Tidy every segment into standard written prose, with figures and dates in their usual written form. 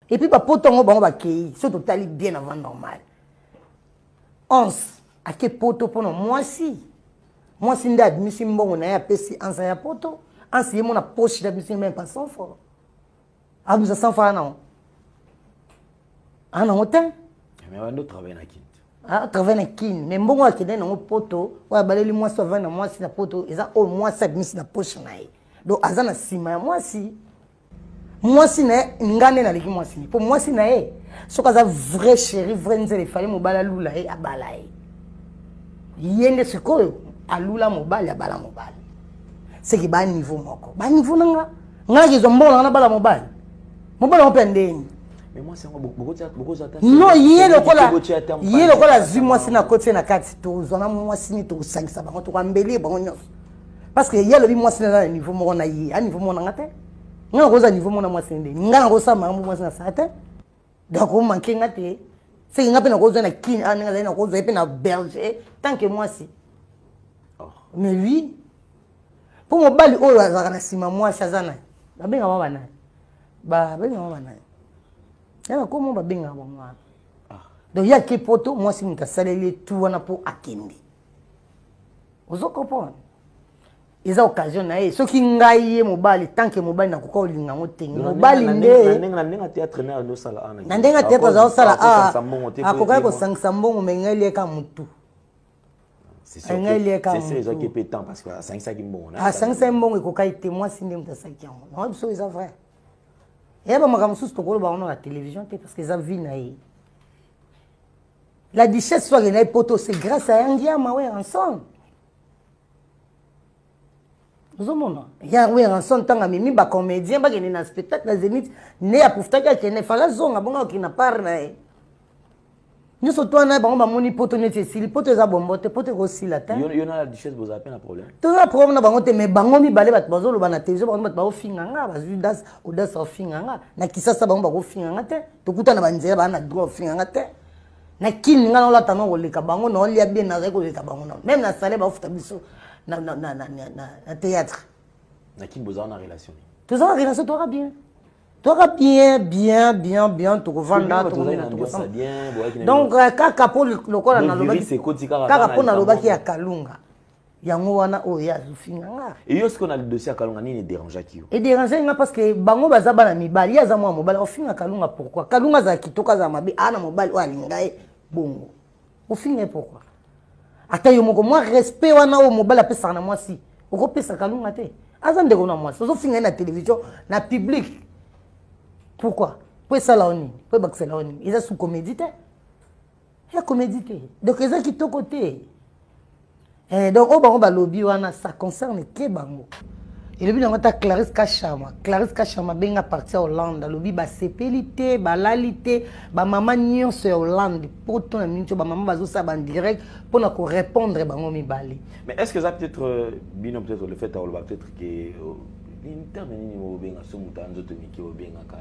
Et puis bapoto yango bango bakei, so totali bien avant normal. Anse ake poto mpona mwasi, mwasi nde abimisi mbongo na ye, apesi Anse ya poto. Anse ye mona poche nde abimisi même pas 100 francs, abimisa 100 francs nango anango te. Mais bando travaille na Kini. Travaille na Kini, mais mbongo akende nango poto oyo abaleli mwasi, avandi na mwasi na poto, eza oyo mwasi abimisi na poche na ye. Donc aza na nsima ya mwasi, mwasi na ye. Nga nde naleki mwasi mpo mwasi na ye soki aza vrai chéri, vrai nzela, efale mobali alula ye, abala ye. Ye nde sikoyo alula mobali, abala mobali, seki baniveau moko, baniveau na nga. Nga nakezwa mbongo nanga, nabala mobali, mobali yango mpe ndeni. Non, ye lokola, ye lokola azwi mwasi na koti ye na kati, tozwa na mwasi ni tokosangisa bango, tokoambeli bango nyonso, parce que ye alobi mwasi naza na niveau moko na ye, a niveau moko nanga te. Nga nakozwa niveau moko na mwasi nde nga nakosala makambo mwasi nasala te, donc omanke nga te. Seki nga mpe nakozwa na Kini a ndenge azali, nakozwa ye mpe na berger tant que mwasi. Mais oui, mpo mobali oyo azalaka na nsima mwasi aza nani? Babengaka banani? Babengaka banani? Ya bakomo babengaka bango wana. Donc ye ake poto, mwasi moto asaleli ye tu wana mpo akende. Ozo comprendre? Eza occasion na ye. Soki ngai ye mobali, tant que mobali, nakoka kolinga yango te. Mobali nde na ndenge théâtre na azosala. Na ndenge théâtre azosala, akokaki kosangisa mbongo, me ngai lieka motu. Ngai lieka. Ezwaki mpe temps parce que asangisaki mbongo. Asangisaki mbongo, ekokaki te. Mwasi nde moto asalaki yango. Yango biso eza vrai, eyeba makambo mosusu tokoloba wana na télévision te, parce que eza vie na ye. La Duchesse soki akendaki poto, c'est grâce à Yangiama Werrason. Ozomona ya Werrason, ntango amemi bacomédien bakende na spectacle na Zénith, nde aprofitaki akende, fala azonga bongo, akende na part na ye nyonso to wana. Bango bamoni poto neti esili. Poto eza bombo te, poto ekosila te. Yo na la Duchesse bozala mpe na problème? Toza na problème na bango te, mais bango mibale bato bazoloba na télévision, bango bato baofinga nga, bazwi das audace ofinga nga na Kisasa. Bango bakofinga nga te, tokuta na banzela, baa na droit ofinga nga te. Na Kini nga naolata na koleka bango, naolia bien, nazali koleka bango na même na salaire baofuta biso na théâtre. Na Kini bozala na relation? Toza na relation, toka bien, toka bien, bien, bien, bien. Tokovanda, donc kaka mpo lokola nalobaki, kaka mpo nalobaki ya Kalunga, yango wana oyo ye azofinga nga. Eyo sikoyo na dossier ya Kalunga, nini edérangeaki yo? Edérange nga parce que bango baza bana mibali, ye aza mwana mobali, ofinga Kalunga pourquoi? Kalunga azala kitoko, azala mabe, aa na mobali oyo alinga ye, bongo ofinga ye pourquoi? Ata yo moko, mwa respect wana oyo mobali apesaka na mwasi, okopesa Kalunga te? Aza ndeko na mwasi, ozofinga ye na télévision, na public, pourquoi? Po esala yo nini? Po ebakisela yo nini? Eza sous comédie te, ya comédie te, donc eza kitoko te. Donc oyo bango balobi wana, ça concerne ke bango. Elobi nango ata Clarisse Kashama, Clarisse Kashama abenga parti ya Hollande, alobi basepeli te, balali te. Bamama nyonso ya Hollande, poto na miniti, bamama bazosala bandirect mpona korépondre bango mibale. Mais est ce que eza peut-être bino, peut-être le fait akoloba peut-être ke terme nini obenga so moto ya nzoto mike obengaka?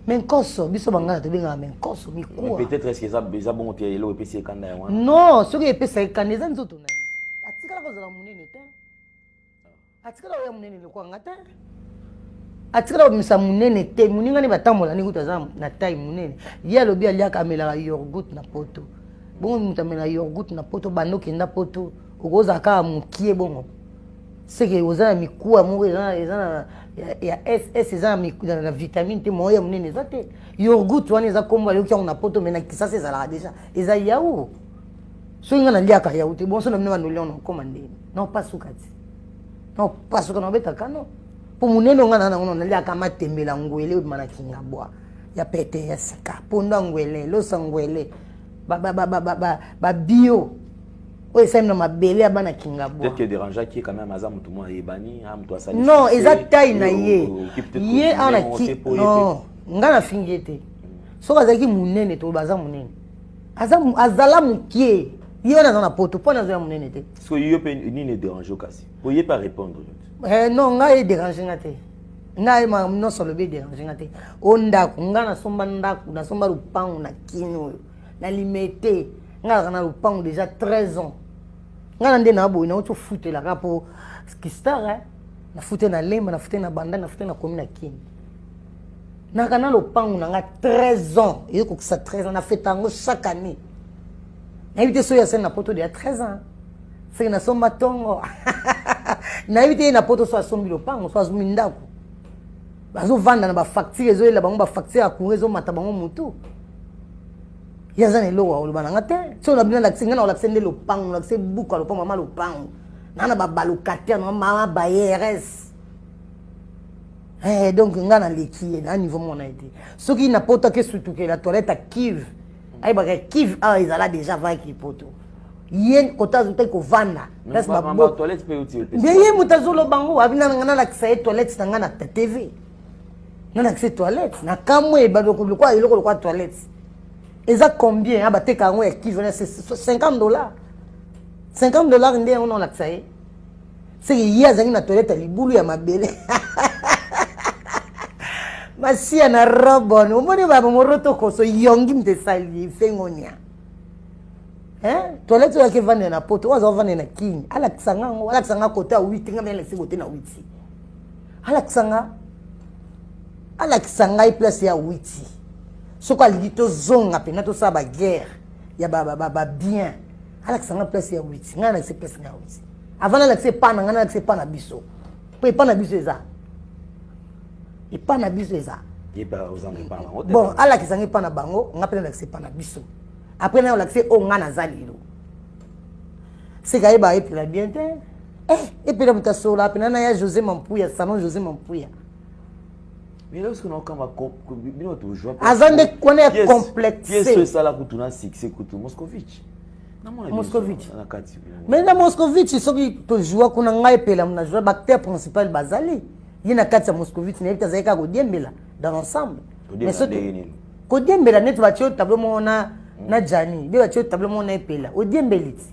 Mais nkoso, biso bangala tobengaka me nkoso, mikuwa. Peut-être est ce que eza bongo te, eloko epesi ekanda yango wana? Non, soki epesa ekanda, eza nzoto na ye. Atikala kozala monene te, atikala oya monene lokola nga te, atikala kobimisa monene te. Moninga nde batambola ndenge kutu aza na taille monene. Ye alobi aliaka, amelaka yogourt na poto. Bongo moto amelaka yogourt na poto, banda okenda poto, okozala kaka mokie bongo, seke oza na mikuwa moko eza na ya ss, eza na vitamine te, moyo ya monene eza te. Yogourt wana eza kombo ayoki yango na poto, mais na Kisasa ezalaka déjà, eza yaourt. Soki nga naliaka yaourt te, bonso na bino bandolia na okoma ndeni na opasuka ti na opasuka na obetaka no mpo monene. Nga na nango naliaka matembela, ngwele obima na kinga bwa ya pete ya sika, ponda ngwele, losa ngwele, babio oyo esalemi na mabele ya bana Kingabwa. Peut-être que dérangeaki quand même, aza motu moko ayebani, moto asali. Non, eza taille na ye. Ye awa na ki, non, nga nafingi ye te. Soki azalaki monene, toloba aza monene. Azala mokie, ye wana aza na poto mpo nazoya monene te. So yo mpe nini edérange kasi po ye mpe arépondre? Non, ngai edérange nga te. Ngai nyonso alobi edérange nga te. O ndako, ngai nasomba ndako, nasomba lopango na Kini oyo na Limete. Ngai azalaka na lopango déjà 13 ans. Ngai na nde na boye nauti ofutelaka mpo kistar, nafute na Lemba, nafute na Banda, nafute na komi na Kini. Naka na lopango na nga 13 ans, eyokokisa 13 ans, na feta yango chaque année. Nayebi te soki asali na poto deya 13 ans, seke nasomba ntongo. Nayebi te ye na poto so asombi lopango, so azombi ndako, bazovanda na bafacture ezoyela bango, bafacture ya courant ezomata bango motu. Ye aza na eloko ya koloba na nga te. So na bino alakisi nga, na kolakisa nde lopango, nalakisa buka lopango, mama lopango naa na babalocataire na mama bayeres. Eh, donc nga naleki ye na niveau mona ye te. Soki na poto ake sutukela toilette ya kive, ayebaka kive awa ezala déjà vaki poto. Ye kota azotaki kovanda place nde ye moto azoloba ngo abina nga nalakisa ye toilette na nga na TV, nalakisa ye toilette na kamwe lokola eloko lokola toilette eza combien? Bateka yango ya kive wana 50 dollars, 50 dollars nde yango nalakisa ye. Seke ye azalaki na toilette ya libulu ya mabele. Masiya na robon, omoni bamoroto koso yongi moto esali fengonia toilette oyo ake evandela na poto, oyo aza ovandela na Kini. Alakisa nga yango, alakisa nga kote ya witi, nga mpe alakisi kote na witi. Alakisa nga, alakisa ngai place ya witi. Soki alingi tozonga mpena tosala baguerre ya babien, alakisa nga place ya witi, ngai alakisi place nga ya witi. Avant nalakisa epa na ngai, nalakisa epa na biso, mpo epa na biso eza, epa na biso eza bon. Alakisa nga epa na bango, nga mpe nalakisa epa na biso. Après na olakisa oyo nga naza lelo, seka ayeba epela bien te. Eh, epela moto asola mpena na ya José Mampuya, salon José Mampuya. Mais lorsque naokamba bino tozwa aza nde wana ya complexe. Esala kutu na succès kutu Moscovitch. Moscovitch, mais na Moscovitch soki tozwa kuna, ngai epela na joua baacteur principal, bazali ye na kati ya Moscovitch. Nayebi te, azali kaka kodiembela dans l'ensemble. Mais soki kodiembela neti batie tableau moko na Jani nde batie tableau moko na epela, odiembeli ti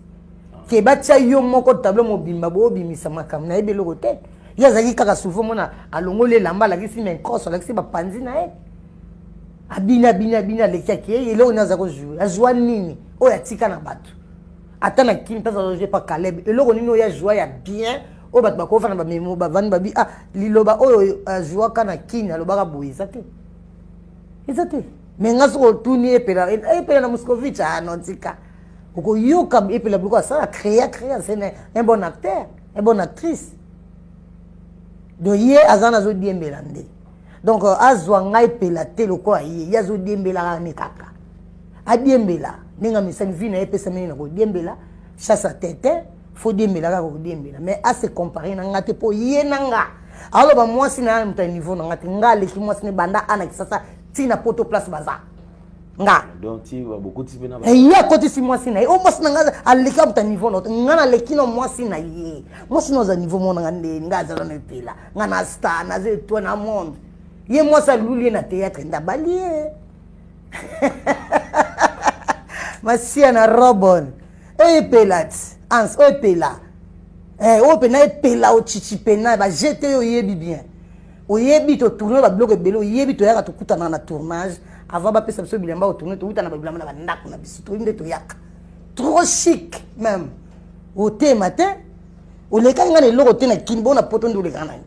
ke batia yo moko tableau mobimba, boobimisa makambo. Nayebi eloko te. Ye azalaki kaka souvent mona alongoli elamba, alakisi menkoso, alakisi bapanzi na ye, abini, abini, abini, aleki, akei. Eloko nini aza kozwe? Azwa nini oyo atika na bato? Ata na Kini mpe azwa pa Caleb, eloko nini oyo azwa ya bien oyo bato bakofanda bamemo bavandi babi? Ah, liloba oyo azwaka na Kini, alobaka boye, eza te, eza te. Mais nga soki otuni epela, epela na Moscovitch, ah non, tika, okoyoka epela biloko asala, créa, créa. C'est un bon acteur, un bon actrice. Donc ye aza nazodiembela nde. Donc azwa ngai epela te lokola ye. Ye azodiembelaka ne kaka adiembela ndenge amisali vi na ye, epesami na kodiembela chasse à tete, faut diembela kaka kodiembela. Mais ase compare na nga te, mpo ye na nga aloba mwasi na ye moto ya niveau na nga te. Nga aleki mwasi ne banda ana Kisasa ntina poto place baza nga. Ye akotisi mwasi na ye o mwasi na nga aleki moto ya niveau na nga, naleki na mwasi na ye. Mwasi na aza niveau mo na nga nde nga azala na epela, nga na star, naza étoile na monde. Ye mwasi aluli ye na théâtre nde abali ye. Masiya na robon oyo epela ti ans oyo epela, oyo mpena epela ochichi pena bajete oyo oyebi bien, oyebi totourne babiloko ebele, oyebi toyaka tokutana na tournage avant bapesa biso bilamba otourne, towuta na babilamba na bandako na biso, toyebi nde toyaka trop chic même. Otema te, olekaki ngai na eloko te na Kini, bona poto nde olekaka nani?